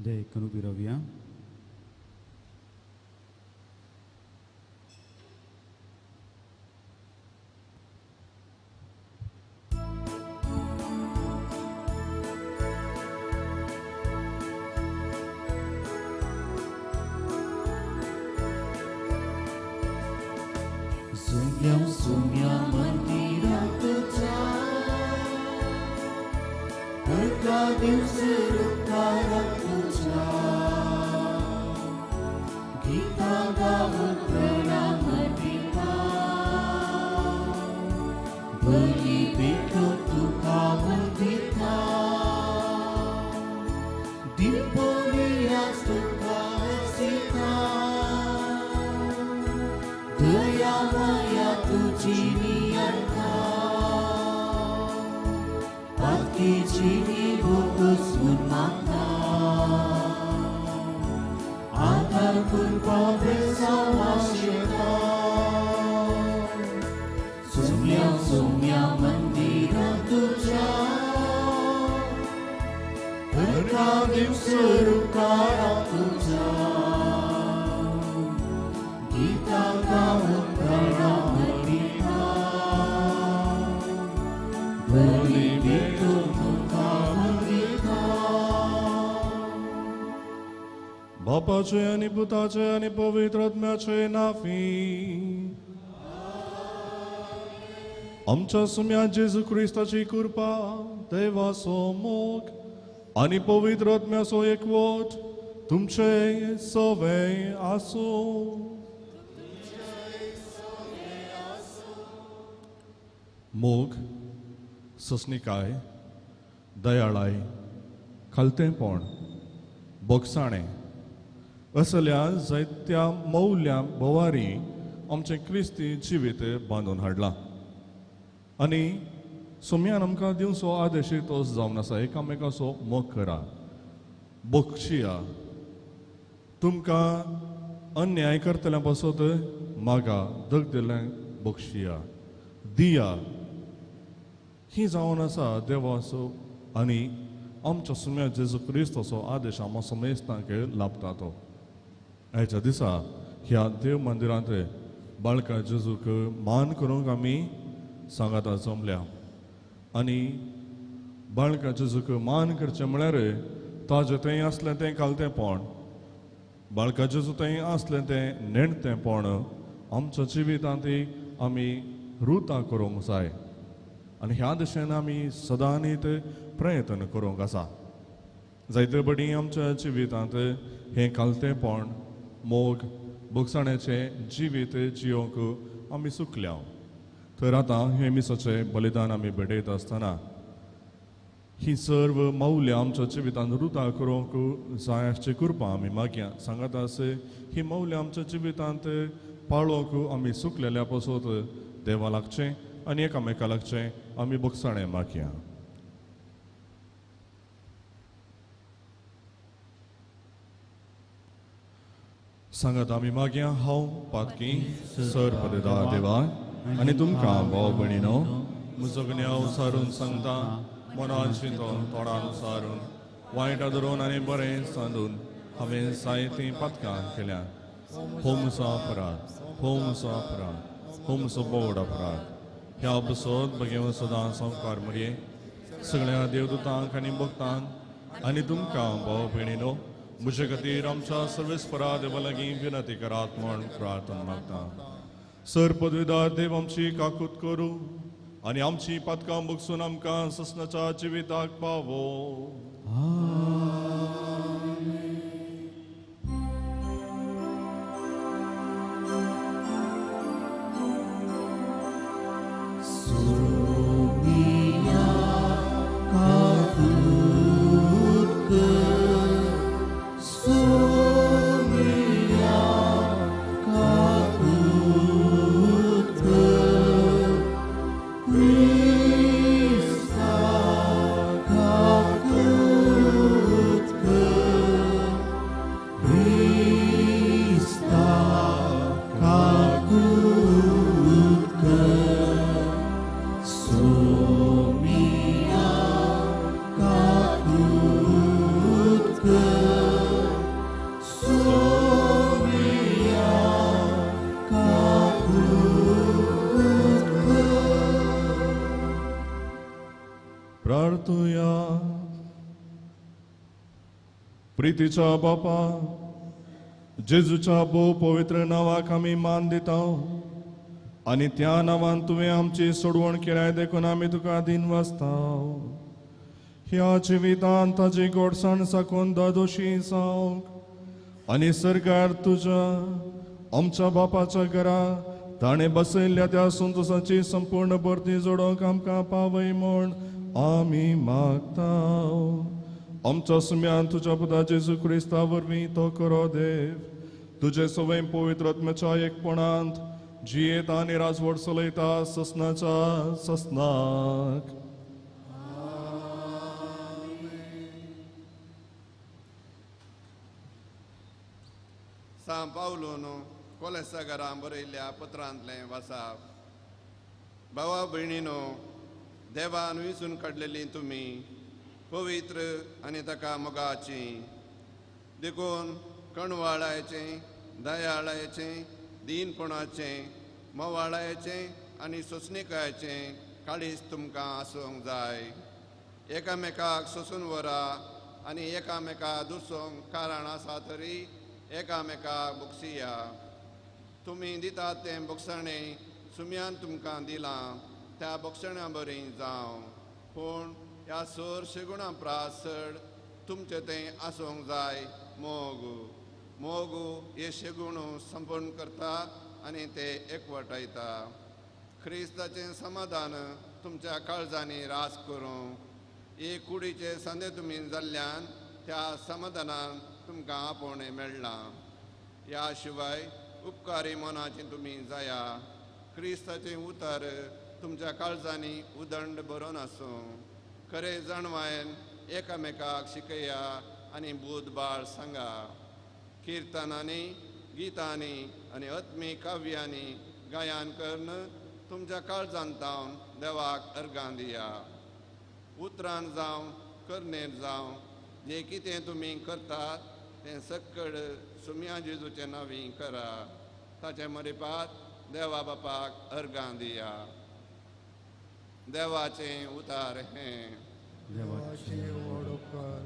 दयेकून उबी रावया. सुम्या सुम्या मंदिरात तुझ्या एका दिवस रुखारात तुझ्या गीता गाऊन प्रणाम दिता बली भेटो तुका वंदिता दिपोवियास तुका हसिता दया माया तुझी नियंता पातकीची भोगसून मागता आधार कृपा बेसावाशिता सुम्या सुम्या मंदिरा तुझ्या एका दिवस रुकारा तुझ्या गीता गाऊन प्रणाम दिता बली भेटो तुका वंदिता. बापाचे आनी पुताचे आनी पवित्र आत्म्याचे नाफी आमच्या सुम्या जेजू क्रिस्ताची कृपा, देवाचो मोग आनी पवित्र आत्म्याचो एकवट तुमचे सवे आसूं. मोग, ससनिकाय, दयाळाय, खालतेंपण, बोगसाणें असल्या जायत्या मौल्यां भोवारी आमचें क्रिस्ती जिवीत बांदून हाडलां आनी सोम्यान आमकां दिवचो आदेश तोच जावन आसा, एकामेकाचो मोग करा, बक्षिया, तुमकां अन्याय करतल्या पासत मागा, दगदिल्ल्यांक बक्षिया, दिया. ही जावन आसा देवाचो आनी आमच्या सुम्या जेजू क्रिस्ताचो आदेश आमकां समेस्तांक लाभता. तो आयच्या दिसा ह्या देव मंदिरांत बाळका जेजूक मान करूंक आमी सांगाता जमल्या आनी बाळका जेजूक मान करचें म्हळ्यार ताजें थंय आसलें तें खालतेंपण, बाळका जेजू थंय आसलें तें नेणतेंपण आमच्या जिवितांत आमी रुता करूंक जाय आनी ह्या दिशेन आमी सदांनीत प्रयत्न करूंक आसा. जायते बडी आमच्या जिवितांत हें खालतेंपण, मोग, भोगसाण्याचें जिवीत जियोवंक आमी चुकल्या. तर आतां हें मिसाचें बलिदान आमी भेटयता आसतना ही सर्व मौल्यां आमच्या जिवितांत रुता करूंक जाय आसची कृपा आमी मागया. सांगात आसे ही मौल्यां आमच्या जिवितांत पाळोवंक आमी चुकलेल्या पासत देवा लागचें आनी एकामेका लागचें आमी भोगसाणें मागया. सांगात आमी मागया. हांव पातकी सर पदेदार देवा आनी तुमकां भाव भयणीनो म्हजो गुन्यांव सारून सांगता, मनान चिंतून, तोंडान सारून, वायट धरून आनी बरें सांदून हांवें जायतीं पातकां केल्या. हो म्हजो अपराध, हो म्हजो अपराध, हो म्हजो बोड अपराध. ह्या बसत भगेवन सदां संवकार मरये सगळ्या देवदूतांक आनी भक्तांक आनी तुमकां भाव भयणीनो म्हजे खातीर आमच्या सर्वेस्परा देवा लागीं विनंती करात म्हूण प्रार्थना मागता. सर पदवीदार देव आमची काकूत करूं आनी आमची पातकां बगसून आमकां ससनाच्या जिविताक पावो. Krista, Kaku. प्रार्थुया. प्रितीच्या बापा, जेजूच्या भोव पवित्र नांवाक आमी मान दिता आनी त्या नांवान तुवें आमची सोडवण केल्याय देखून आमी तुका दिनवासता. ह्या जिवितान ताजी गोडसाण साकून दादोशी जावंक आनी सरकार तुज्या आमच्या बापाच्या घरा ताणें बसयल्ल्या त्या संतोसाची संपूर्ण भरती जोडोवंक आमकां पावय म्हूण आमी मागता. आमच्या सुम्यान तुज्या पुता जेजू क्रिस्ता वरवीं तो करो देव तुजे सवय पवित्र आत्म्याच्या एकपणांत जियेत आनी राजवट चलयता ससनाच्या ससनाक. सां पावलून कोलेसागरां बरयल्ल्या पत्रांतलें वासाप. भावा भयणीनो, देवान विसून काडलेली तुमी पवित्र आनी ताका मोगाची, देखून कणवाळायचें, दयाळायचें, दीनपणाचें, मोवाळायचें आनी सोंसणिकायचें काळीज तुमकां आसूंक जाय. एकामेकाक सोंसून व्हरा आनी एकामेका दुसोंक कारण आसा तरी एकामेकाक बोगसिया. तुमी दितात तें बोगसणें सुम्यान तुमकां दिलां त्या बोगसण्या बरी जावं, पूण ह्या सोर शेगुणा प्रास चड तुमचें तें आसूंक जाय मोग. मोग हे शेगुण संपूर्ण करता आनी ते एकवटायता. क्रिस्ताचें समाधान तुमच्या काळजांनी रास करूं. एक कुडीचे सांदे तुमी जाल्ल्यान त्या समाधानान तुमकां आपोवणें मेळ्ळां. ह्या शिवाय उपकारी मनाची तुमी जाया. क्रिस्ताचें उतर तुमच्या काळजांनी उदंड बरोवन आसूं. खरें जाणवायन एकामेकाक शिकया आनी बूद बाळ सांगा. किर्तनांनी, गितांनी आनी आत्मीक काव्यांनी गायन करून तुमच्या काळजांत जावन देवाक अर्गां दिया. उतरान जावं करणेर जावं जें कितें तुमी करतात तें सक्कड सुम्या जेजूचे नांवी करा. ताचे मरिपात देवा बापाक अर्गां दिया. देवाचें उतार हें. देवाचे व्हड उपकार.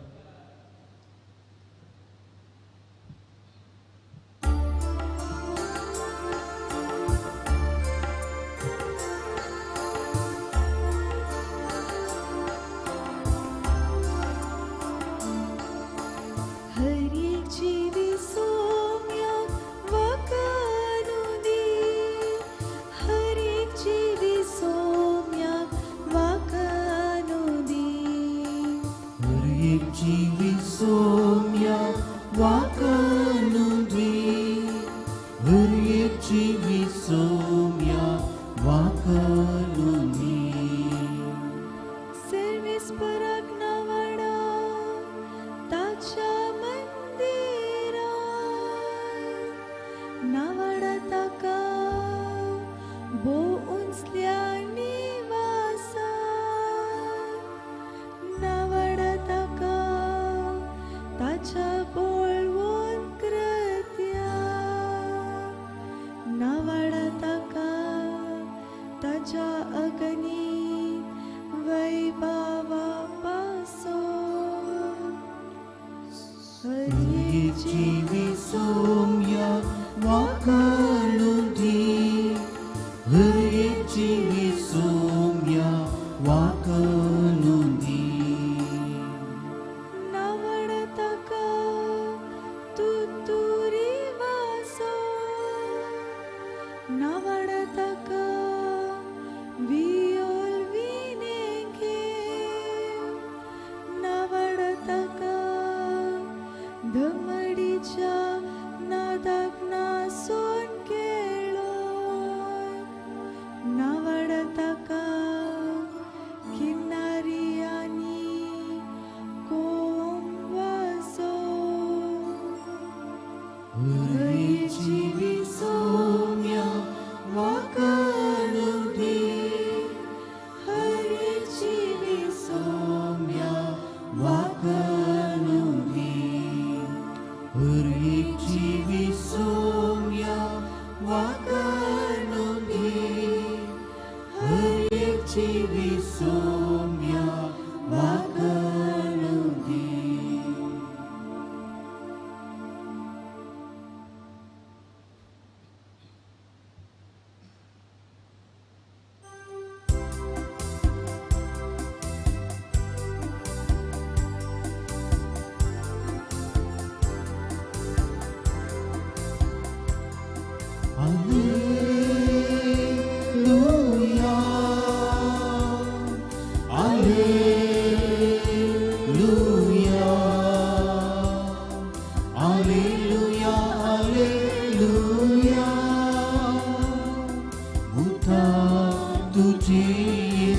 मागता तुजी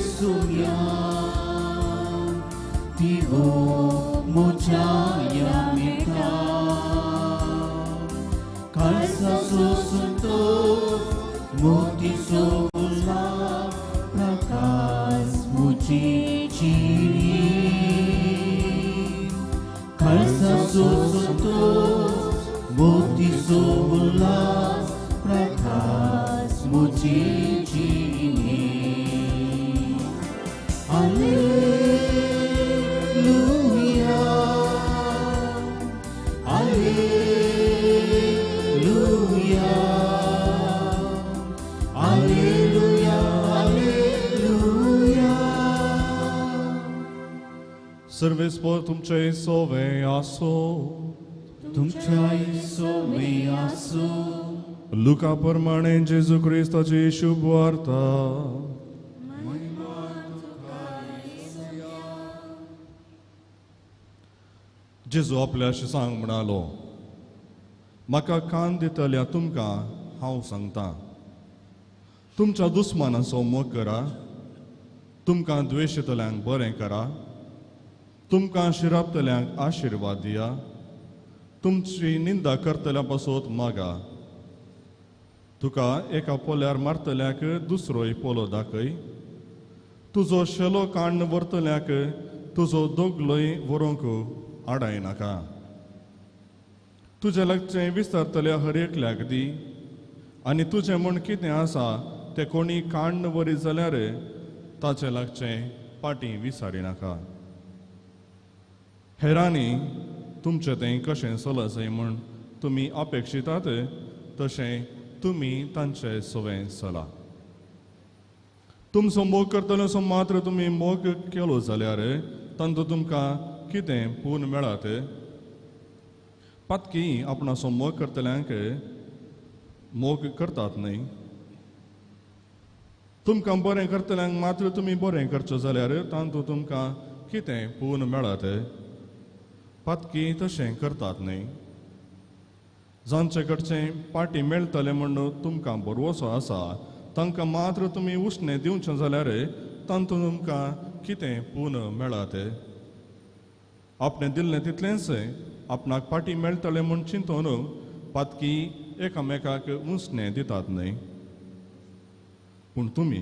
सुया दिवो म्हज्या मेटा काळसाचो संतोष मोतीचो उल्हास प्रकाश म्हजी जिणी काळसाचो संतोष मोतीचो उल्हास प्रकाश म्हजी जिणी. Alleluia, Alleluia, Alleluia, Alleluia. सर्वेस्पर तुमचे सोवे आसो. तुमच्याय सोवे आसो. लुका प्रमाणे जेजू क्रिस्ताची शुभ वार्ता. जेजू आपल्या शिसांक म्हणालो, म्हाका कान दितल्या तुमकां हांव सांगता, तुमच्या दुस्मानाचो मोग करा, तुमकां द्वेशतल्यांक बरें करा, तुमकां शिरापतल्यांक आशिर्वाद दिया, तुमची निंदा करतल्या पासत मागा, तुका एका पोल्यार मारतल्याक दुसरोय पोलो दाखय, तुजो शेलो काण्ण व्हरतल्याक तुजो दोगलोय व्हरूंक आडाय नाका, तुजें लागचें विस्तारतल्या हर एकल्याक दी, आनी तुजें म्हूण कितें आसा तें कोणी काण्ण व्हरीत जाल्यार ताचें लागचें पाटी विसारी नाका. हेरांनी तुमचें तें कशें चलत जाय म्हूण तुमी अपेक्षितात तशें तुमी तांचे सवें चला. तुमचो मोग करतलो मात्र तुमी मोग केलो जाल्यार तांचो तुमकां कितें पूर्ण मेळत? पातकी आपणाचो मोग करतल्यांक मोग करतात न्हय? तुमकां बरें करतल्यांक मात्र तुमी बरें करचो जाल्यार तांतूं तुमकां कितें पूर्ण मेळत? पातकी तशें करतात न्हय? जांचे कडचें पाटी मेळटलें म्हूण तुमकां बरवसो आसा तांकां मात्र तुमी उश्णें दिवचें जाल्यार तांतूं तुमकां कितें पूर्ण मेळत? आपणें दिल्लें तितलेंच आपणाक पाटी मेळटलें म्हूण चिंतून पातकी एकामेकाक उश्णें दितात न्हय? पूण तुमी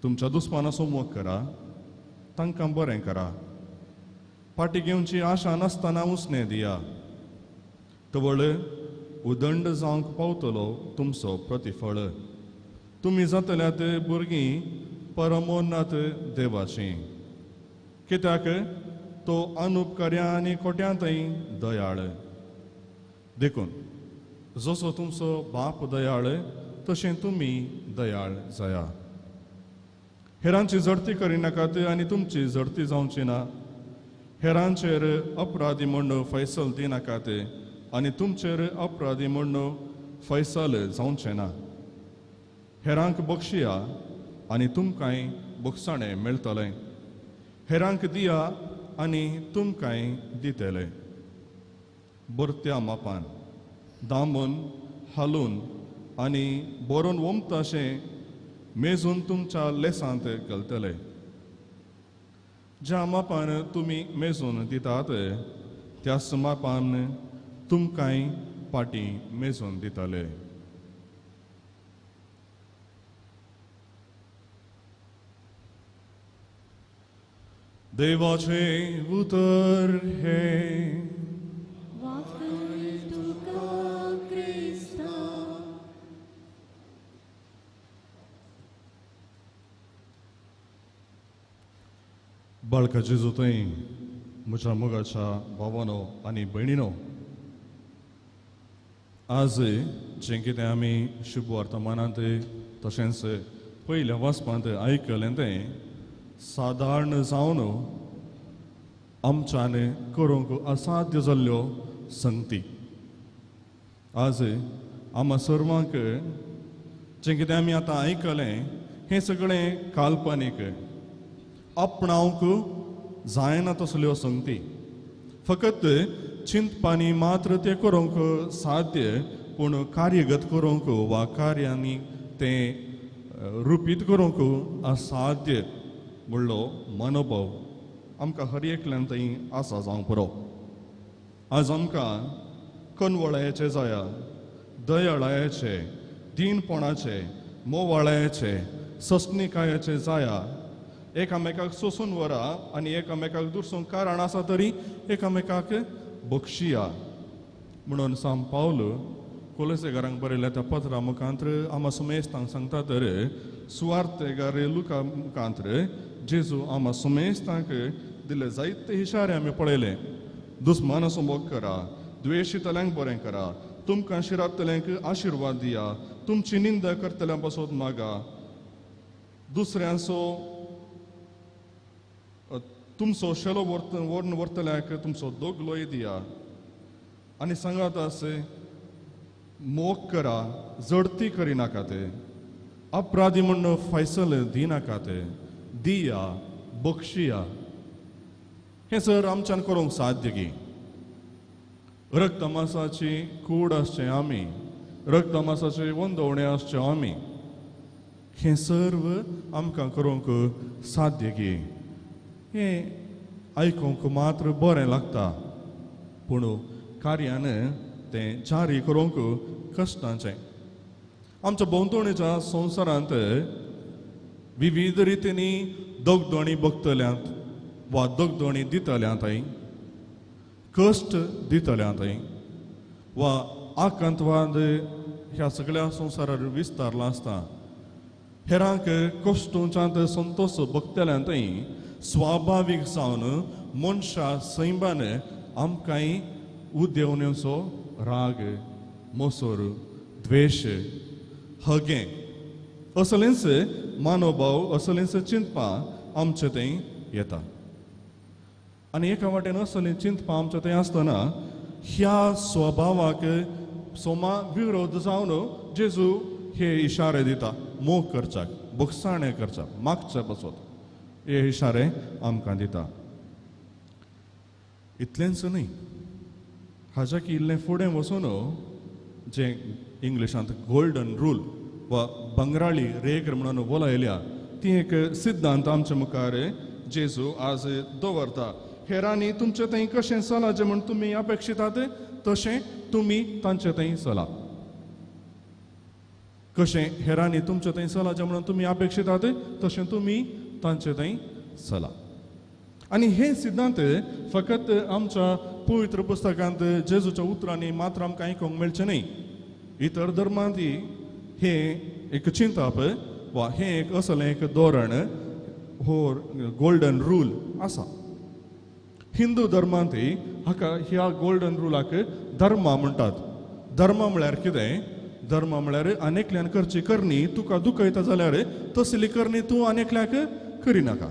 तुमच्या दुस्मानाचो मोग करा, तांकां बरें करा, पाटी घेवची आशा नासतना उश्णें दिया, तवळ उदंड जावंक पावतलो तुमचो प्रतिफळ. तुमी जातल्यात भुरगीं परमोन्नत देवाचीं, कित्याक तो अनुपकार्या आनी खोट्यांतय दयाळ. देखून जसो तुमचो बाप दयाळ तशें तुमी दयाळ जाया. हेरांची झडती करिनाकात आनी तुमची झडती जावची ना. हेरांचेर अपराधी म्हूण फैसल दिनाकात आनी तुमचेर अपराधी म्हूण फैसल जावचें ना. हेरांक बक्षिया आनी तुमकांय बक्षाणें मेळटलें. हेरांक दिया आनी तुमकांय दितले. बरत्या मापान दामून हालून आनी बरोवन वमताशें मेजून तुमच्या लेसांत घालतले. ज्या मापान तुमी मेजून दितात त्याच मापान तुमकांय पाटी मेजून दितले. देवाचें उतर हें. बाळका जेजू थंय म्हज्या मोगाच्या भावानो आनी भयणीनो, आज जें कितें आमी शुभ वर्तमानांत तशेंच पयल्या वाचपांत आयकलें तें सादारण जावन आमच्यान करूंक असाध्य जाल्ल्यो संगती. आज आमा सर्वांक जें कितें आमी आतां आयकलें हें सगळें काल्पनीक, आपणावंक जायना तसल्यो संगती. फकत चिंतपानी मात्र तें करूंक साध्य, पूण कार्यगत करूंक वा कार्यांनी तें रुपीत करूंक असाध्य म्हणलो मनोभाव आमकां हर एकल्यान थंय आसा जावंक पुरो. आज आमकां कनवळायेचे जाया, दयाळायेचे, दीनपणाचे, मोवाळायेचे, सस्निकायेचे जाया. एकामेकाक सोसून व्हरा आनी एकामेकाक दुरसूंक कारण आसा तरी एकामेकाक बक्षिया. म्हणून सांत पावल कोलेसेकारांक बरयल्या त्या पत्रा मुखांत्र आमा सुमेस्तांक सांगता तर सुवार्तेगार लुका मुखांत्र जेजू आमा सुमेस्तांक दिले जायते इशारे आमी पळयले. दुस्मानाचो मोग करा, द्वेशितल्यांक बरें करा, तुमकां शिरापतल्यांक आशिर्वाद दिया, तुमची निंदा करतल्यां पासत मागा, दुसऱ्यांचो तुमचो शेलो व्हरून व्हरतल्यांक तुमचो दोगलोय दिया. आनी सांगात आसे मोग करा, जडती करिनाका ते, अपराधी म्हूण फैसल दिनाका ते, दिया बक्षिया. हें सर आमच्यान करूंक साध्य की रक्तमासाची कूड आसचें आमी, रक्तमासाचे वंदवणे आसचें आमी, हें सर्व आमकां करूंक साध्य की. हें आयकूंक मात्र बरें लागता पूण कार्यान तें जारी करूंक कश्टांचें. आमच्या भोंवतणीच्या संवसारांत विविध रितींनी दगदणी बगतल्यांत वा दगदणी दितल्यांत, कश्ट दितल्यांत वा आकांतवाद ह्या सगळ्या संवसारार विस्तारला आसता. हेरांक कश्टोंच्यांत संतोष बगतल्यांत स्वाभावीक जावन मनशा सैमान आमकांय उदेवण्याचो राग, मोसोर, द्वेश, हगें असलेंच मानोभाव, असलेंच चिंतपां आमचे थंय येता. आनी एका वाटेन असलें चिंतपां आमचे थंय आसतना ह्या स्वभावाक सोमा विरोध जावन जेजू हे इशारे दिता, मोग करच्याक, बोगसाणें करच्याक, मागचे पासत हे इशारे आमकां दिता. इतलेंच न्हय, हाज्या की इल्लें फुडें वचून जें इंग्लिशांत गोल्डन रूल वा बंगराळी रेग म्हणून वोलायल्या ती एक सिद्धांत आमच्या मुखार जेजू आज दवरता. हेरांनी तुमचे थंय कशें चलाचें म्हूण तुमी अपेक्षितात तशें तुमी तांचे थंय चला. कशें हेरांनी तुमचे थंय चलाचें म्हणून तुमी अपेक्षितात तशें तुमी तांचे थंय चला. आनी हे सिद्धांत फकत आमच्या पवित्र पुस्तकांत जेजूच्या उतरांनी मात्र आमकां आयकूंक मेळचें न्हय. इतर धर्मांत हे एक चिंतप वा हें एक असलें एक धोरण हो गोल्डन रूल आसा. हिंदू धर्मांत हाका ह्या गोल्डन रुलाक धर्मा म्हणटात. धर्म म्हळ्यार कितें? धर्म म्हळ्यार आनेकल्यान करची करणी तुका दुखयता जाल्यार तसली करणी तूं आनेकल्याक करिनाका.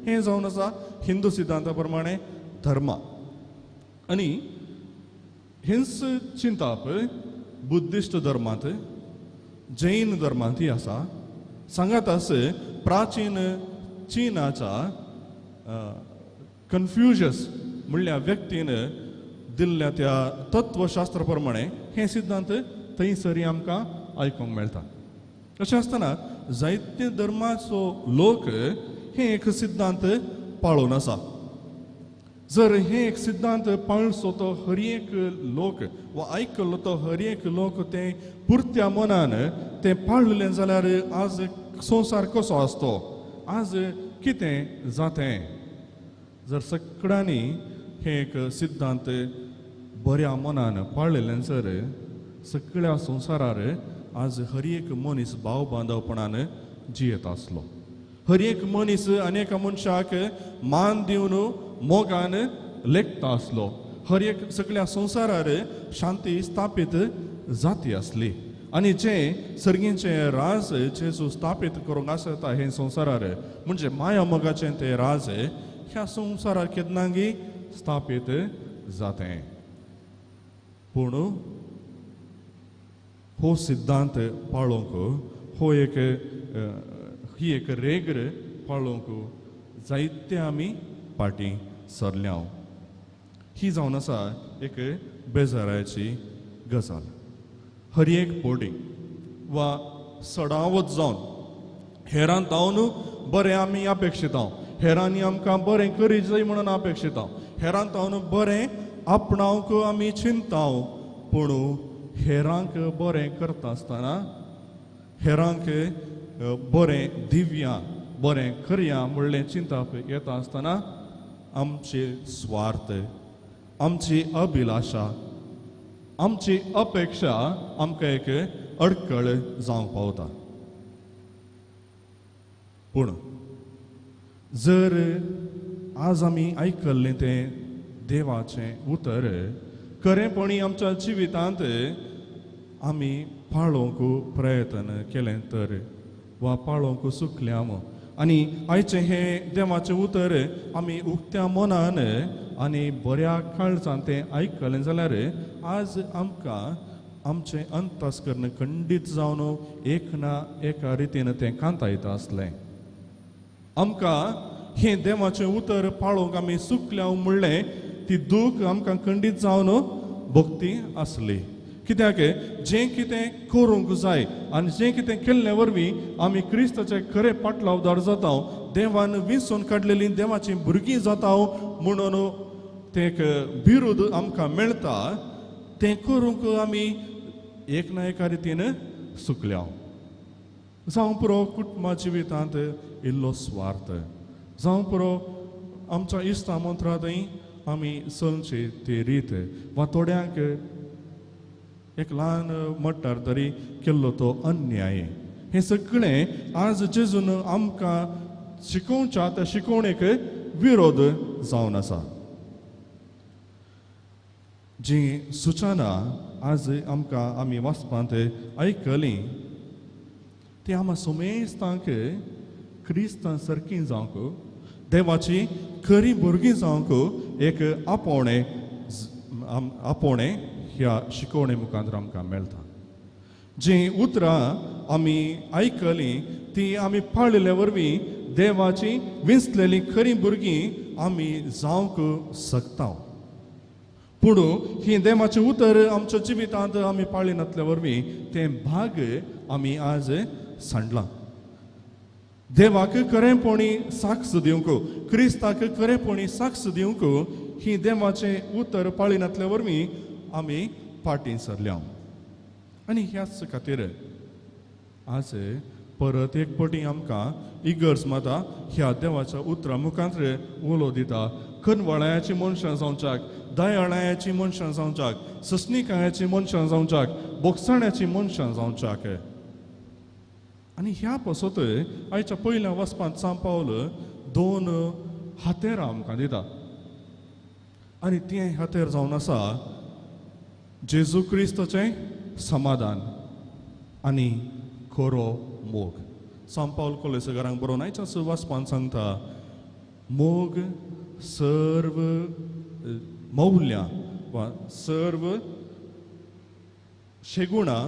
हें जावन आसा हिंदू सिद्धांता प्रमाणे धर्मा. आनी हेंच चिंतप बुद्धिस्ट धर्मांत, जैन धर्मांतय आसा. सांगात आस प्राचीन चीनाच्या कन्फ्युजस म्हणल्या व्यक्तीन दिल्ल्या त्या तत्वशास्त्र प्रमाणे हे सिद्धांत थंयसरी आमकां आयकूंक मेळटा. अशें आसतना जायते धर्माचो लोक हे एक सिद्धांत पाळून आसा. जर हे एक सिद्धांत पाळचो तो हर एक लोक वा आयकल्लो तो हर एक लोक तें पुरत्या मनान तें पाळलें जाल्यार आज संवसार कसो आसतो, आज कितें जातें? जर सगळ्यांनी हे एक सिद्धांत बऱ्या मनान पाळलें जर सगळ्या संवसारार आज हर एक मनीस भाव बांदवपणान जियेत आसलो. हर एक मनीस आनी एका मनशाक मान दिवन मोगान लेखता आसलो. हर एक सगळ्या संवसारार शांती स्थापीत जाती आसली. आनी जें सर्गींचें राज जेजू स्थापीत करूंक आसता हें संवसारार म्हणजे माया मोगाचें तें राज ह्या संवसारार केन्नागी स्थापीत जातें. पूण हो सिद्धांत पाळोवंक हो एक ही एक रेगर पाळोवंक जायते आमी फाटीं सरल्या. ही जावन आसा एक बेजाराची गजाल. हर एक बोर्डींग वा सडावत जावन हेरां तावन बरें आमी अपेक्षिता, हेरांनी आमकां बरें करी जाय म्हणून अपेक्षिता, हेरां तावन बरें आपणावंक आमी चिंता. पूण हेरांक बरें करता आसतना हेरांक बरें दिव्या बरें करया म्हणलें चिंतप येता आसतना आमचे स्वार्थ, आमची अभिलाशा, आमची अपेक्षा आमकां एक अडकळ जावंक पावता. पूण जर आज आमी आयकल्लें तें देवाचें उतर खरेंपणी आमच्या जिवितांत आमी पाळोवंक प्रयत्न केलें तर वा पाळोवंक चुकल्या आनी आयचें हें देवाचें उतर आमी उक्त्या मनान आनी बऱ्या काळजान तें आयकलें जाल्यार आज आमकां आमचें अंतस्कर्ण खंडीत जावन एक ना एका रितीन तें कांतायता आसलें. आमकां हें देवाचें उतर पाळोवंक आमी चुकल्या म्हणलें ती दूख आमकां खंडीत जावन भक्ती आसली. कित्याक जें कितें करूंक जाय आनी जें कितें केल्ले वरवीं आमी क्रिस्ताचे खरे पाटलावदार जाता, देवान विंचून काडलेली देवाची भुरगीं जाता म्हणून तें एक बिरूद आमकां मेळटा. तें करूंक आमी एक ना एका रितीन चुकल्या. जावं पुरो कुटुंबा जिवितांत इल्लो स्वार्थ, जावं पुरो आमच्या इश्टा मंत्रांतय आमी चलची ती रीत वा थोड्यांक एक ल्हान मट्टार तरी केल्लो तो अन्याय, हें सगळें आज जेजून आमकां शिकोवच्या त्या शिकोवणेक विरोध जावन आसा. जी सुचना आज आमकां आमी वाचपांत आयकली ती आमकां समेस्तांक क्रिस्तां सारकी जावंक, देवाची खरी भुरगीं जावंक एक आपोवणें आपोवणें ह्या शिकोवणे मुखार आमकां मेळटा. जीं उतरां आमी आयकलीं ती आमी पाळिल्ले वरवीं देवाची विंचलेली खरी भुरगीं आमी जावंक शकता. पूण ही देवाचें उतर आमच्या जिवितांत आमी पाळिनातल्या वरवीं तें भाग आमी आज सांडलां. देवाक खरेंपणी साक्ष दिवंक, क्रिस्ताक खरेंपणी साक्ष दिवंक ही देवाचें उतर पाळिनातल्या वरवीं आमी फाटीं सरल्या. आनी ह्याच खातीर आज परत एक पटी आमकां इगर्ज माता ह्या देवाच्या उतरा मुखांत उलो दिता. खनवळायाची मनशां जावच्याक, दयाळायाची मनशां जावच्याक, सस्निकायाची मनशां जावच्याक, बोगसाण्याची मनशां जावच्याक. आनी ह्या पासत आयच्या पयल्या वचपांत सांत पावल दोन हातेरां आमकां दिता आनी तें हातेर जावन आसा जेजू क्रिस्ताचें समाधान आनी खरो मोग. सांत पावल कोलेसकारांक बरोवन आयच्या वाचपांत सांगता, मोग सर्व मौल्यां वा सर्व शेगुणां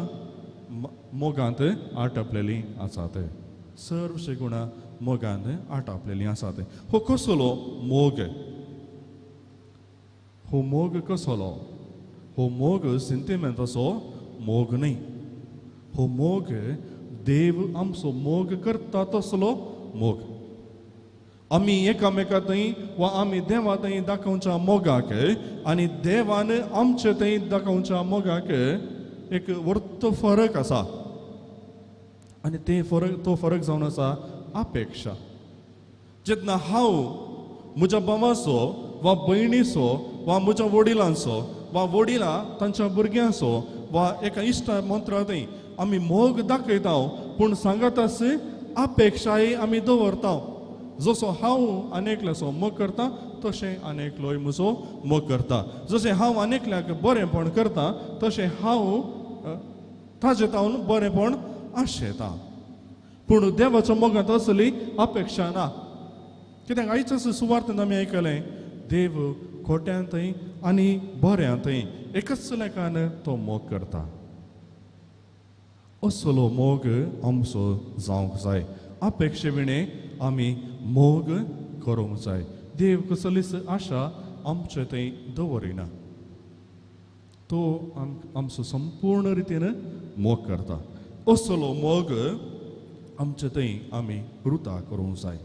मोगांत आटापलेलीं आसात. सर्व शेगुणां मोगांत आटापलेलीं आसात. हो कसलो मोग? हो मोग कसलो? हो मोग सिंतिमेंताचो मोग न्हय. हो मोग देव आमचो मोग करता तसलो मोग. आमी एकामेका थंय वा आमी देवा थंय दाखोवच्या मोगाक आनी देवान आमचे थंय दाखोवच्या मोगाक एक वर्तो फरक आसा. आनी ते फरक तो फरक जावन आसा अपेक्षा. जेन्ना हांव म्हज्या भावाचो वा भयणीचो वा म्हज्या वडिलांचो वा वडिलां तांच्या भुरग्यांचो वा एका इश्टा मंत्रा थंय आमी मोग दाखयता, पूण सांगात अपेक्षाय आमी दवरता. जसो हांव आनी एकल्याचो मोग करता तशें आनी एकलोय म्हजो मोग करता. जशें हांव आनी एकल्याक बरेंपण करता तशें हांव ताजें तावन बरेंपण आशेता. पूण देवाच्या मोगांत असली अपेक्षा ना. कित्याक आयच्याच सुवार्थान आमी आयकलें देव खोट्यांतय आनी बऱ्यांतय एकच लेखान तो मोग करता. असलो मोग आमचो जावंक जाय. अपेक्षे विणें आमी मोग करूंक जाय. देव कसलीच आशा आमचे थंय दवरिना. तो आमचो संपूर्ण रितीन मोग करता. असलो मोग आमचे थंय आमी रुता करूंक जाय.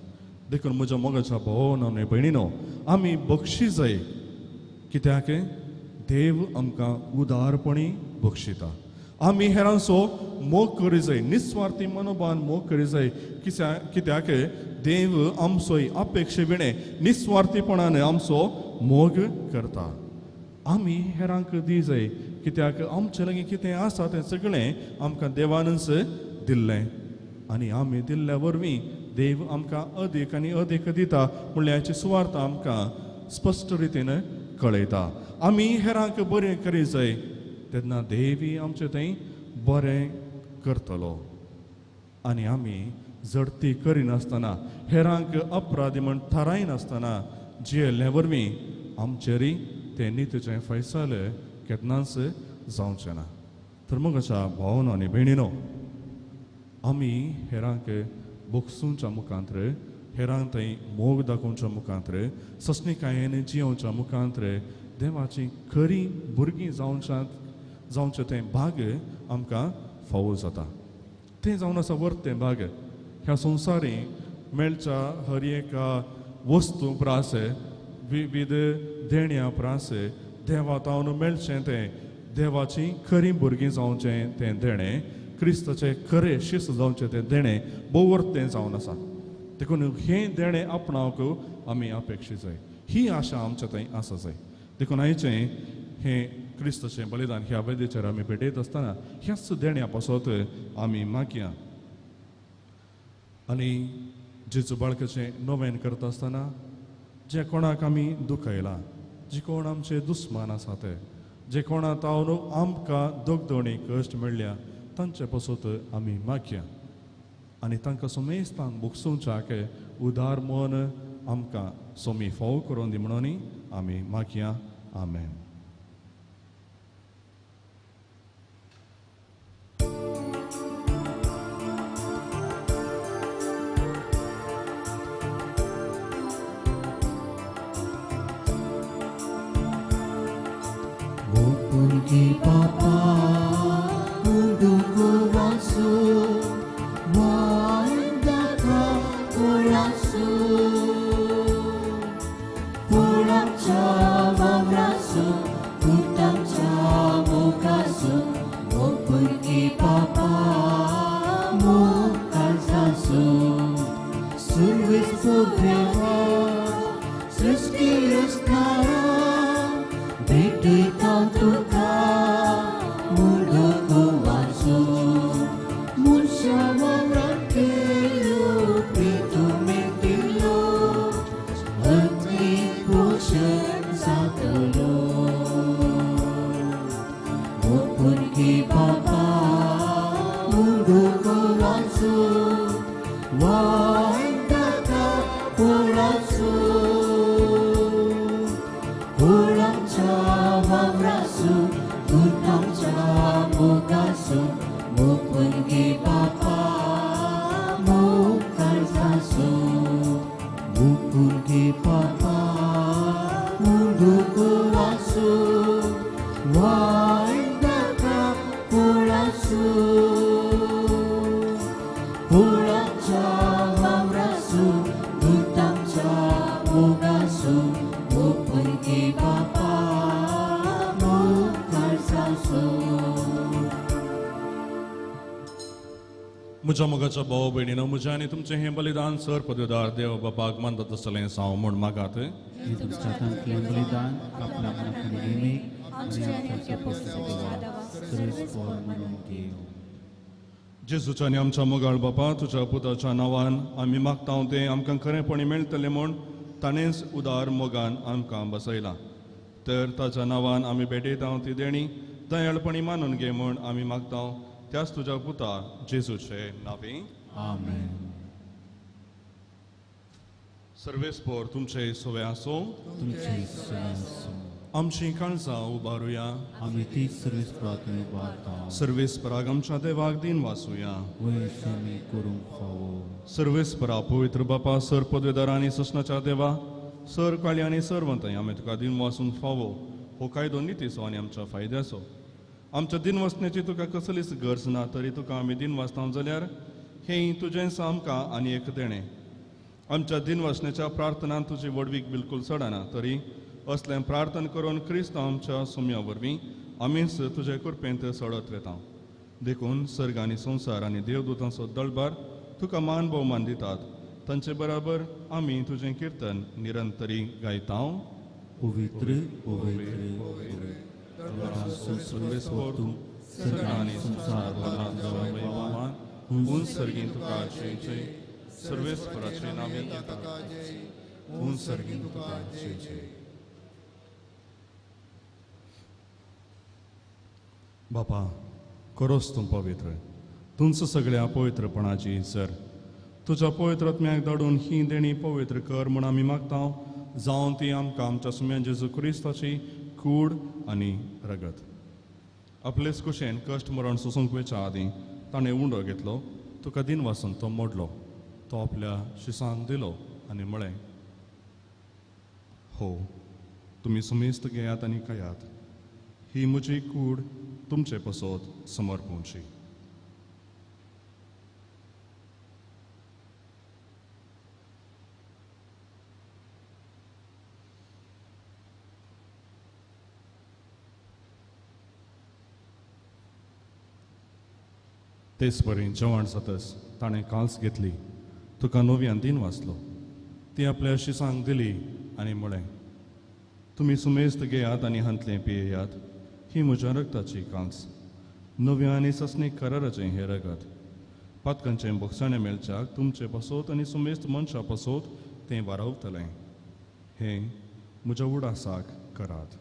देखून म्हज्या मोगाच्या भावानो आनी भयणीनो आमी बक्षी जाय, कित्याक देव आमकां उदारपणी बक्षिता. आमी हेरांचो मोग करी जाय, निस्वार्थी मनोभावान मोग करी जाय, कित्याक देव आमचो अपेक्षे विणें निस्वार्थीपणान आमचो मोग करता. आमी हेरांक दी जाय, कित्याक आमचे लागीं कितें आसा तें सगळें आमकां देवानच दिल्लें आनी आमी दिल्ल्या वरवीं देव आमकां अदीक आनी अदीक दिता म्हणल्याची सुवार्थ आमकां स्पश्ट रितीन कळयता. आमी हेरांक बरें करी जाय तेन्ना देवी आमचें थंय बरें करतलो. आनी आमी जडती करिनासतना हेरांक अपराधी म्हण थारायनासतना जियेल्ले वरवीं आमचेरय तें नितीचें फैसाले केन्नाच जावचें ना. तर मग अशा भावनो आनी भयणीनो आमी हेरांक बोगसूंच्या मुखांत्र, हेरांक थंय मोग दाखोवच्या मुखांत्र, सस्निकायेन जियोवच्या मुखांत्र देवाची खरी भुरगीं जावचें तें भाग आमकां फावो जाता. तें जावन आसा वर्तें भाग. ह्या संवसारी मेळच्या हर एका वस्तू प्रास, विविध देण्या प्रास देवा तावन मेळचें तें देवाची खरी भुरगीं जावचें तें देणें, क्रिस्ताचें खरें शिस्त जावचें तें देणें भोव वर्तें जावन आसा. देखून हें देणें आपणावंक आमी अपेक्षीत जाय, ही आशा आमच्या थंय आसा जाय. देखून आयचें हें क्रिस्ताचें बलिदान ह्या वेदीचेर आमी भेटयत आसतना ह्याच देण्या पासत आमी मागया. आनी जेजू बाळकाचें नवेन करता आसतना जे कोणाक आमी दुखयलां, जे कोण आमचे दुस्मान आसा ते, जे कोणा तावन आमकां दगदणी कश्ट मेळ्ळ्या तांचे पासत आमी मागया आनी तांकां समेस्तांक भोगसुंच्याक उदार मन आमकां सोमी फाव करून दी म्हणून आमी मागया. आमेन. Papa, unduku wasu, wandaka kurasu, pulang cawamrasu, utang camukasu, pergi papa, mukasasu, surwis pugrewa, srishti rustara, भेटयता तुका मुडको वाचो मनशा वावरात केलो प्रीतू मेटिल्लो अत्मीक पोशण जातलो. पुरकी बाबा मुडको वाचो वांदाका पोळाचो वावरासु दुर्गांच्या मोगासु मोपुरगे बापा मोकाळजासु मोपुरगे बापा मुंडुको वासु वांदाका पोळासु पोळाच्या वावरासु दुर्गांच्या मोगासु मोपुरगे बापा. म्हज्या मोगाच्या भाव भयणीनो, म्हज्या आनी तुमचें हें बलिदान सर पदवीदार देव बापाक मानता तसलें साव म्हूण मागात. बलिदान आपल्या जेजूच्या आनी आमच्या मोगाळ बापा, तुज्या पुताच्या नांवान आमी मागता तें आमकां खरेंपणी मेळटलें म्हूण ताणेंच उदार मोगान आमकां बसयलां. तर ताच्या नांवान आमी भेटयता ती देणी दयाळपणी मानून घे म्हूण आमी मागता त्याच तुज्या पुता जेजूचे नांवे. आमेन. सर्वेस्पोर तुमचे सवे आसूं. तुमचे सवे आसूं. आमची काळजां उबारुया. आमी ती सर्वेस्पराक उबारता. सर्वेस्पराक आमच्या देवाक दिन वाचुया. वयस आमी करूंक फावो. सर्वेस्परा पवित्र बापा, सर पदवेदार आनी ससनाच्या देवा, सर काळी आनी सरवंतय आमी तुका दिन वाचूंक फावो. हो कायदो नितीचो आनी आमच्या फायद्याचो. आमच्या दिन वाचण्याची तुका कसलीच गरज ना, तरी तुका आमी दिन वाचता जाल्यार हें तुजेंच आमकां आनी एक देणें. आमच्या दिनवासनेच्या प्रार्थनान तुजी व्हडवीक बिलकूल चडना, तरी असलें प्रार्थना करून क्रिस्त आमच्या सुम्या वरवीं आमीच तुजे कृपेंत चडत वेता. देखून सर्ग आनी संवसार आनी देवदूतांचो दळबार तुका मान भोवमान दितात. तांचे बराबर आमी तुजें किर्तन निरंतरी गायता. पवित्र पवित्र सर्ग आनी संवसार भरला तुजो वैभवान. उंच सर्गीं तुका जय जय, सर्वेस्पराचे नांवे येता, उंच सर्गीं तुका जय जय. बापा, करोस तूं पवित्र, तुमचो सगळ्या पवित्रपणाची सर तुज्या पवित्र आत्म्याक धाडून ही देणी पवित्र कर म्हूण आमी मागता, जावन ती आमकां आमच्या सुम्या जेजू क्रिस्ताची कूड आनी रगत. आपलेच कुशेन कश्ट मरण सोसूंक वेच्या आदीं ताणें उंडो घेतलो, तुका दिनवासून तो मोडलो, तो आपल्या शिसांक दिलो आनी म्हळें, हो तुमी सुमेस्त घेयात आनी खायात, ही म्हजी कूड तुमचे पसत समर्पूंची. तेच परी जेवण जातच ताणें काल्स घेतली, तुका नव्यान दिन वाचलो, ती आपल्या शिसांक दिली आनी म्हळें, तुमी सुमेस्त घेयात आनी हांतलें पियेयात, ही म्हज्या रगताची कांस, नव्या आनी ससनीक कराराचें हें रगत. पातकांचें बोगसाणें मेळच्याक तुमचे पासत आनी सुमेस्त मनशां पासत तें वारावतलें. हें म्हज्या उडासाक करात.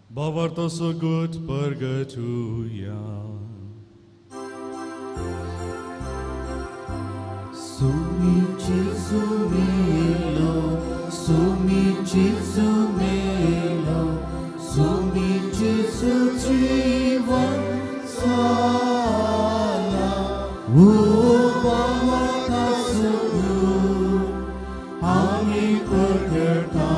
भावार्थ सुगूत परगटुया. Sumi Jesu melo, Sumi Jesu melo, Sumi Jesu jivan sala, O bhavartha sugut ami pergata,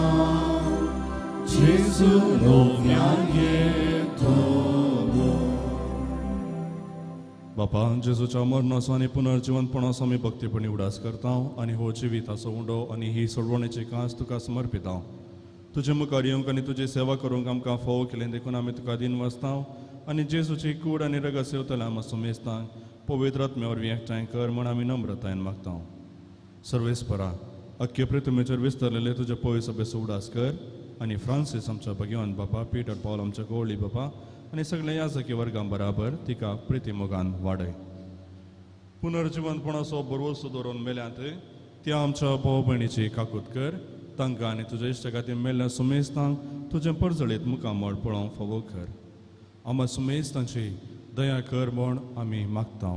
Jesu novyan yetomo. बापा, जेजूच्या मरणाचो आनी पुनर्जिवनपणाचो आमी भक्तीपणी उडास करता आनी हो जिविताचो उंडो आनी ही सोडवणेची कांस तुका समर्पिता. तुजे मुखार येवंक आनी तुजी सेवा करूंक आमकां फावो केलें देखून आमी तुका दिन वाचता आनी जेजूची कूड आनी रगत सेवतल्या आमकां सुमेस्तांक पवित्र आत्म्या वरवीं एकठांय कर म्हूण आमी नम्रतायेन मागता. सर्वेस्परा, अख्खे पृथ्वीचेर विस्तारलेले तुजे पवित्र सभेचो उडास कर आनी फ्रांसीस आमच्या भगवान बापा, पीटर पॉल आमच्या गोवळी बापा आनी सगळ्या याजकी वर्गां बराबर तिका प्रितीमोगान वाडय. पुनर्जिवनपणाचो भरवसो दवरून मेल्यांत त्या आमच्या भाव भयणीची काकूत कर, तांकां आनी तुज्या इश्टा खातीर मेल्ल्या सुमेस्तांक तुजें परजळीत मुखामळ पळोवंक फावो कर. आमच्या सुमेस्तांची दया कर म्हूण आमी मागता.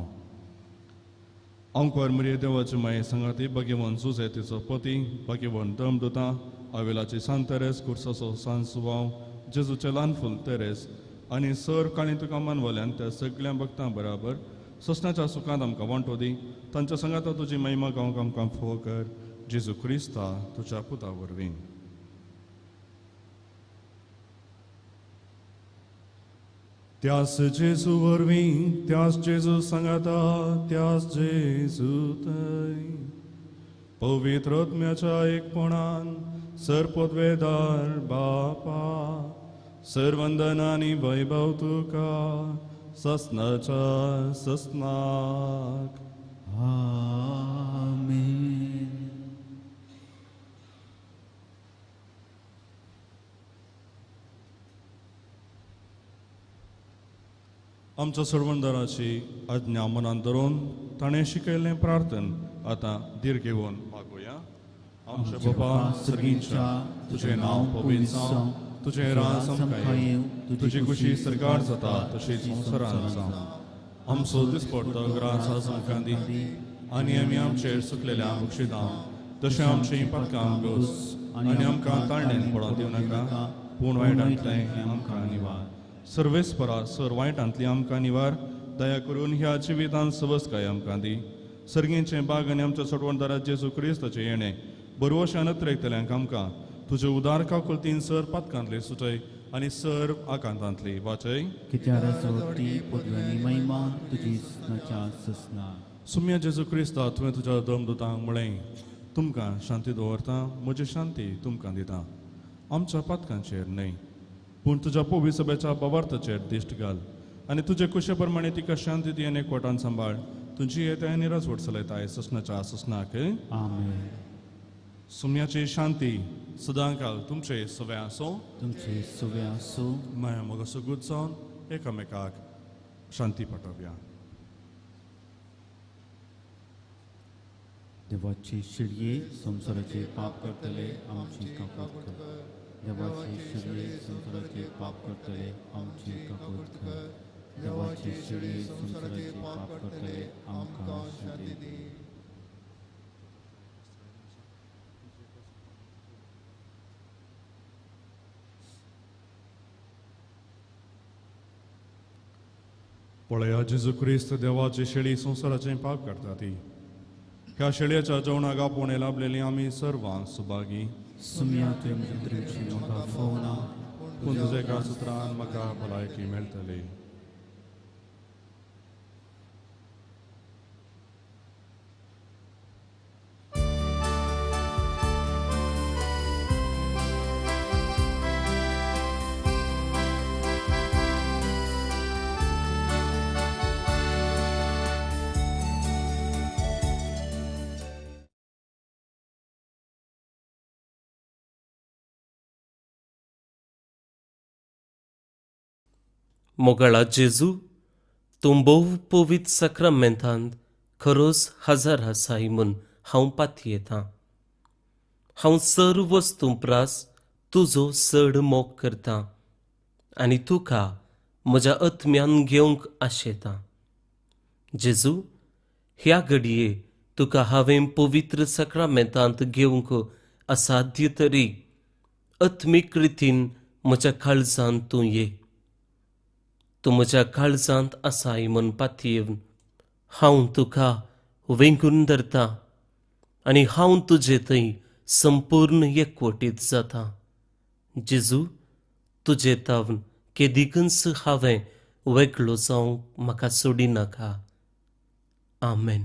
आंकवार मरिये देवाची माये सांगाती भाग्यवान जुजे तिचो पती, भाग्यवान दमदुतां, आवेलाची सांत तेरेस, कुर्साचो सांत सुवाव, जेजूचें ल्हान फूल तेरेस आनी सर काणी तुका मानवल्यान त्या सगळ्या भक्तां बराबर सोसण्याच्या सुखांत आमकां वांटो दी. तांच्या सांगाता तुजी महिमा गावंक आमकां फावो कर, जेजू क्रिस्ता तुज्या पुता वरवीं. त्यास जेजू वरवीं, त्यास जेजू सांगाता, त्यास जेजू थंय पवित्र आत्म्याच्या एकपणान सरपदवेदार बापा, सर्वंदन आनी वैभव तुका ससनाच्या ससनाक. आमेन. आमच्या सर्वंदराची आज्ञा मनान धरून ताणें शिकयल्लें प्रार्थन आतां धीर घेवन मागुया. आमच्या बाबा सर्गींच्या, तुजें नांव पवित्र जावं, तुजें राज आमकां येवं, तुजी खुशी सरकार जाता तशीच संवसारांत जावं. आमचो दिसपडतो ग्रास आज आमकां दी आनी आमी आमचेर सुकलेल्या बक्षितां तशें आमचीं पातकां गोस आनी आमकां ताळणेन पडोवंक दिवं नाका, पूण वायटांतलें आमकां निवार. सर्वेस्परा, सर वायटांतली आमकां निवार, दया करून ह्या जिवितांत सवसकाय आमकां दी. सर्गेचें बाग आनी आमच्या सोडवणदारा जेजू क्रिस्ताचें येणें बरवशान अत्रेकतल्यांक आमकां तुजे उदार काकुळतीन सर पातकांतली सुचय आनी सर आकांतांतली वाचय. सुम्या जेजू क्रिस्ता, तुवें तुज्या दमदुतांक म्हळें, तुमकां शांती दवरता, म्हजी शांती तुमकां दिता. आमच्या पातकांचेर न्हय पूण तुज्या पवी सभेच्या बाबार्थाचेर दिश्ट घाल आनी तुजे कुशे प्रमाणे तिका शांती दी आनी एकवटान सांबाळ. तुजी येताय आनी राजवट चलयताय ससनाच्या ससनाक. आमेन. सुम्याची शांती सदांकाल तुमचे सवे आसो. तुमचे सवे आसो. माया मोगा सगूत जावन एकामेकाक शांती पाठोवया. देवाची शिळये संवसाराचे पाप करतले आमची काकूत कर. देवाची शिळये संवसाराचे पाप करतले आमची काकूत कर. देवाची शिळये संवसाराचे पाप करतले आमकां शांती दी. पळया जेजू क्रिस्त देवाची शेळी संवसाराचें पाप करता ती. ह्या शेळयेच्या जेवणाक आपोवणें लाभलेली आमी सर्वां सुभागी. सुम्या तुवें म्हज्या म्हाका फोवना, पूण तुज्या एका सुत्रान म्हाका भलायकी मेळटली. मोगाळा जेजू, तूं भोव पवित्र साक्रामेंतांत खरोच हजर आसाय म्हूण हांव पातयेतां. हांव सर्व वस्तूं प्रास तुजो चड मोग करतां आनी तुका म्हज्या आत्म्यान घेवंक आशेतां. जेजू, ह्या घडये तुका हांवें पवित्र साक्रामेंतांत घेवंक असाध्य तरी आत्मीक रितीन म्हज्या काळजांत तूं ये. तूं म्हज्या काळजांत आसाय म्हूण पातयेवन हांव तुका वेंगून धरता आनी हांव तुजे थंय संपूर्ण एकवटीत जाता. जेजू, तुजे तावन केदिकूच हांवें वेगळो जावंक म्हाका सोडिनाका. आमेन.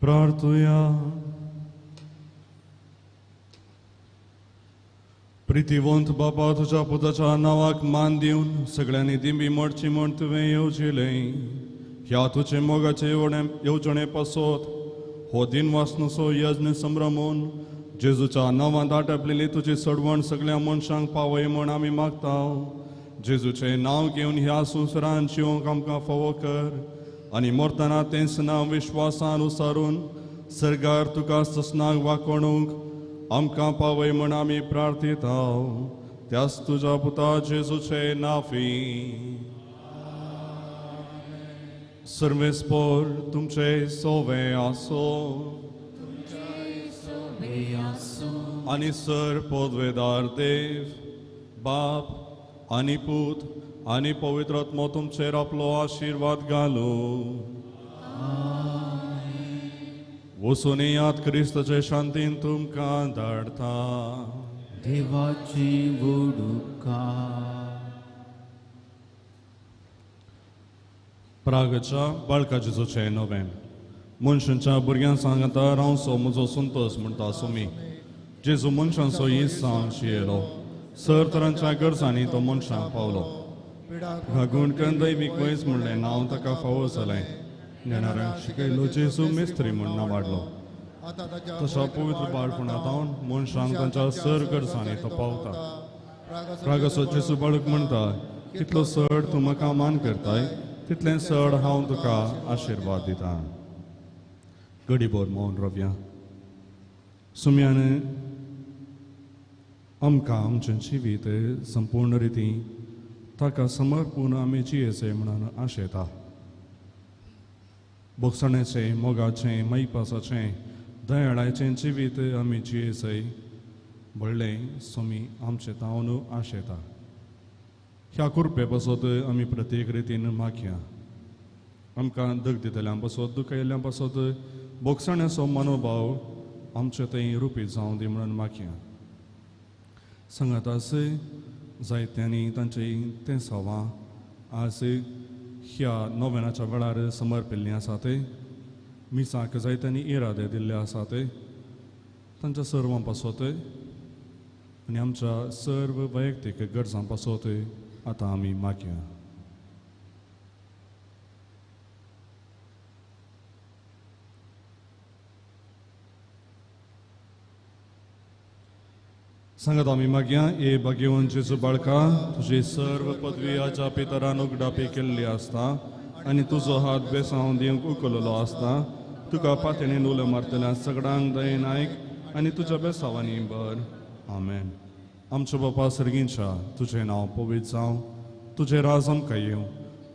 प्रार्थुया. प्रितीवंत बापा, तुज्या पुताच्या नांवाक मान दिवन सगळ्यांनी दिंबी मोडची म्हूण तुवें येवजिलें. ह्या तुजे मोगाचे येवजणे पासत हो दिनवासनुसो यज्ञ संभ्रमून जेजूच्या नांवान दाटपलेली तुजी सडवण सगळ्या मनशांक पावय म्हूण आमी मागता. जेजूचें नांव घेवन ह्या संवसारान जिवंक आमकां फावो कर आनी मरतना तेंच नांव विश्वासान उसारून सर्गार तुका ससनाक वाकोणूंक आमकां पावय म्हूण आमी प्रार्थिता. त्याच तुज्या पुता जेजूचे नाफी. सर्वेस्पोर तुमचे सोवे आसो आनी सर पदवेदार देव बाप आनी पूत आनी पवित्र आत्मो तुमचेर आपलो आशिर्वाद घालू. वचून याद क्रिस्ताचे शांतीन तुमकां धाडटा. देवाची वडुका. प्रागच्या बाळका जेजूचें नवें. मनशांच्या भुरग्यांक सांगता रावचो म्हजो संतोश म्हणटा सुमी. जेजू मनशांचो इसांव शियेलो, सर तरांच्या गरजांनी तो मनशांक पावलो. घागूण करून दैवीक वयस म्हणलें नांव ताका फावो जालें. नेणाऱ्यांक शिकयलो जेजू मिस्त्री म्हूण नांव वाडलो. तसो पवित्र बाळपणांत मनशांक तांच्या सर गरजांनी तो पावता. प्रागसो जेजू बाळक म्हणटा, कितलो चड तूं म्हाका मान करताय तितलें चड हांव तुका आशिर्वाद दिता. गडीभर मौन रव्या. सुम्यान आमकां आमचें जिवीत संपूर्ण रिती ताका समर्पूण आमी जियेचें म्हणून आशेता. भोगसण्याचें, मोगाचें, मैपासाचें, दयाळाचें जिवीत आमी जियेचें व्हडलें स्वामी आमचें तावन आशेता. ह्या कुरपे पासत आमी प्रत्येक रितीन मागया. आमकां दग दितल्यां पासत, दुखयल्ल्यां पासत भोगसण्याचो मनोभाव आमचे थंय रुपी जावं दी म्हणून मागया. सांगात जायत्यांनी तांची तें सवां आज ह्या नोवेनाच्या वेळार समर्पिल्लीं आसात. मिसाक जायत्यांनी इरादे दिल्ले आसात. तांच्या सर्वां पासत आनी आमच्या सर्व वैयक्तीक गरजां पासत आतां आमी मागया. सांगात आमी मागया. ए भाग्यवंत जेजू बाळका, तुजी सर्व पदवी आजा पितरान उगडापी केल्ली आसता आनी तुजो हात बेसांव दिवंक उखललो आसता. तुका पातणेन उलो मारतल्या सगळ्यांक दयेन आयक आनी तुज्या बेसांवांनी बर. आमेन. आमच्या बापा सर्गींच्या, तुजें नांव पवित्र जावं, तुजें राज आमकां येवं,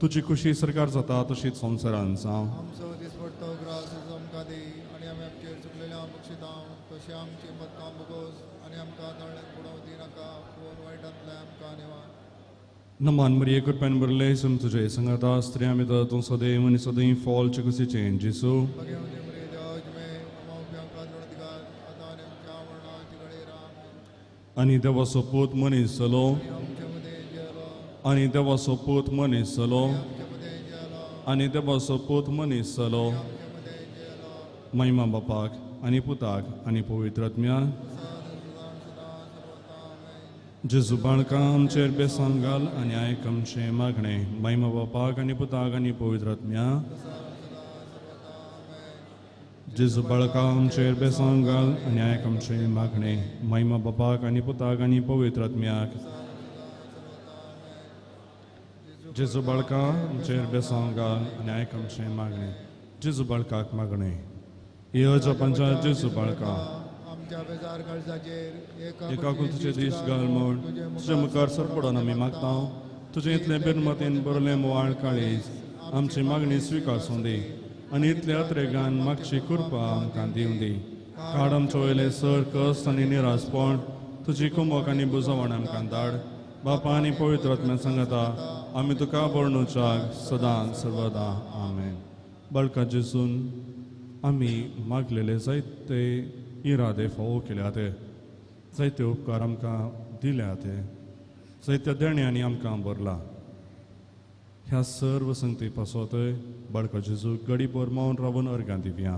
तुजी खुशी सरकार जाता तशीच संवसारान जावं. आमचो दिसपडतो ग्रास आमकां दी आनी आमी आमचेर चुकलेल्या बक्षिता तशें आमची मत्कां बोगोस आनी आमकां नळ्यान बुडोवं दिनाका, पूण वायटांतल्यान आमकां निवार. नमान मरिये, कृपेन भरले, सम तुजे संगाता, स्त्रियां भितर तूं सदैव आनी सदैव फॉल कुशीचें जेजू. आनी देवाचो पूत मनीस जालो, आनी देवाचो पूत मनीस जालो, आनी देवाचो पूत मनीस जालो. महिमा बापाक आनी पुताक आनी पवित्र आत्म्याक. जेजू बाळका आमचेर बेसांव घाल आनी आयक आमचें मागणें. महिमा बापाक आनी पुताक आनी पवित्र आत्म्याक. जेजू बाळका आमचेर बेसांव घाल आनी आयक आमचें मागणें. महिमा बापाक आनी पुताक आनी पवित्र आत्म्याक. जेजू बाळका आमचेर बेसांव घाल आनी आयक आमचें मागणें. जेजू बाळकाक मागणें. हे अजापांच्या जेजू बाळका, एकाकुलतीचे दीस घाल म्हूण तुजे मुखार सरपडोन आमी मागता. तुजें इतलें बेरमतीन बरलें मोवाळ काळीज आमची मागणी स्विकासूं दी आनी इतल्या अत्रेगान मागची कृपा आमकां दिवं दी. काड आमचे वयलें सर कश्ट आनी निरासपण, तुजी कुमक आनी बुजवण आमकां धाड. बापा आनी पवित्र आत्म्या सांगता आमी तुका वर्णुच्याक सदां सर्वदा. आमेन. बाळका जेजून आमी मागलेले जायते इरादे फावो केल्यात, जायते उपकार आमकां दिल्यात, जायत्या देण्यांनी आमकां भरला. ह्या सर्व संगती पासत बाळका जेजू गडीभर मावन रावन अर्गां दिवया.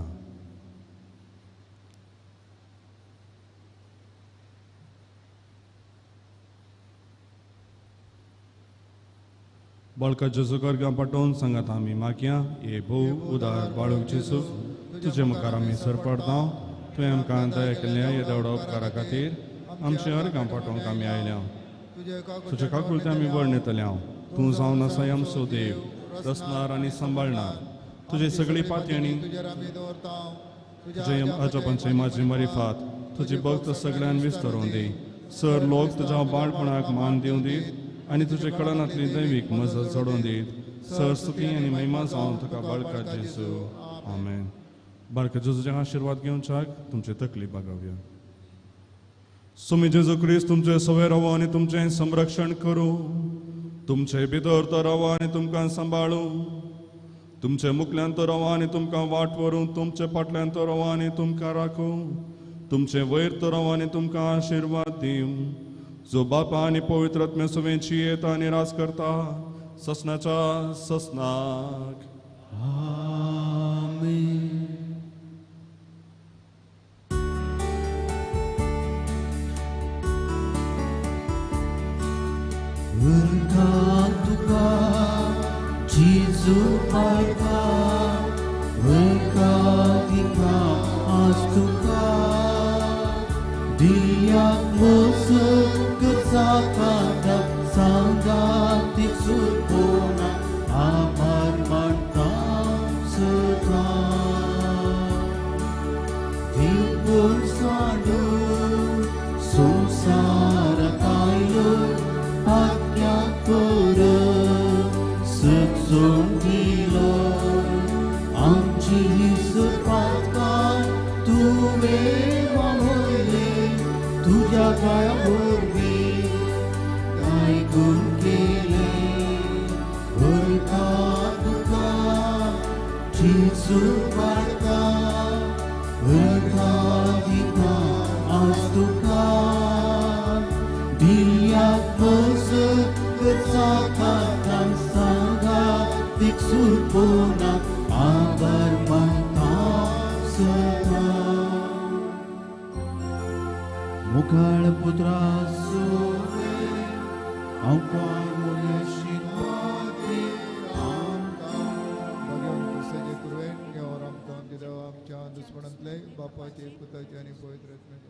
बाळका जेजू कर्गां पाठोवन सांगात आमी मागया हे भोव उदार बाळूक जेजू तुजे मुखार आमी सरपडता. तुवें आमकां दया केल्ल्या हे देवडा उपकारा खातीर आमचे अर्गां पाठोवंक आमी आयल्या. तुज्या काकुळते आमी वर्णयतले. तूं जावन आसाय आमचो देव, रचणार आनी सांबाळणार. तुजे सगळी पातयणी तुजे आजोबांचे म्हाजी मरिफात तुजी भक्त सगळ्यान विस्तारून दी. सर लोक तुज्या बाळपणाक मान दिवं दीत आनी तुजे कळनांतली दैवीक मजत चडोवन दीत. सर स्तुती आनी महिमा जावन तुका बाळका जेजू. आमेन. बाळका जेजूचे आशिर्वाद घेवच्याक तुमची तकली बागोवया. सुमी जेजू क्रिस्त तुमचे सवे रावो आनी तुमचें संरक्षण करूं. तुमचे भितर तो रावो आनी तुमकां सांबाळूं. तुमचे मुखल्यान तो रावो आनी तुमकां वाट व्हरूं. तुमचे फाटल्यान तो रावो आनी तुमकां राखूं. तुमचे वयर तो रावो आनी तुमकां आशिर्वाद दिवं. जो बापा आनी पवित्र आत्म्या सवेंची येता आनी राज करता ससनाच्या ससनाक. आमेन. तुका जेजू पाळका दिता आज तुका दियाक मोसक जाता सांगातीक सुरपोना आभार मानता सदां. दिवपूर सांडू संवसाराक आयलो आज्ञा कर सजोवन दिलो. आमची ही सुरपातकां तुवें वावयले तुज्या काया वरवीं आयकून केले. वरता तुका जेजू पाळका वरता दिता आज तुका दिल्याक मजत जाता सांगातीक सुरपोना आभार मानता सदां. मुखाळ पुत्रा सोवे आमकां आशिर्वाद दी आमकां. भगवान क्रिस्ताचे कुरवेन घेवर आमकां आमच्या देवा आमच्या दुस्मणांतले बापाचे पुताचे आनी पवित्र आत्म्याचे.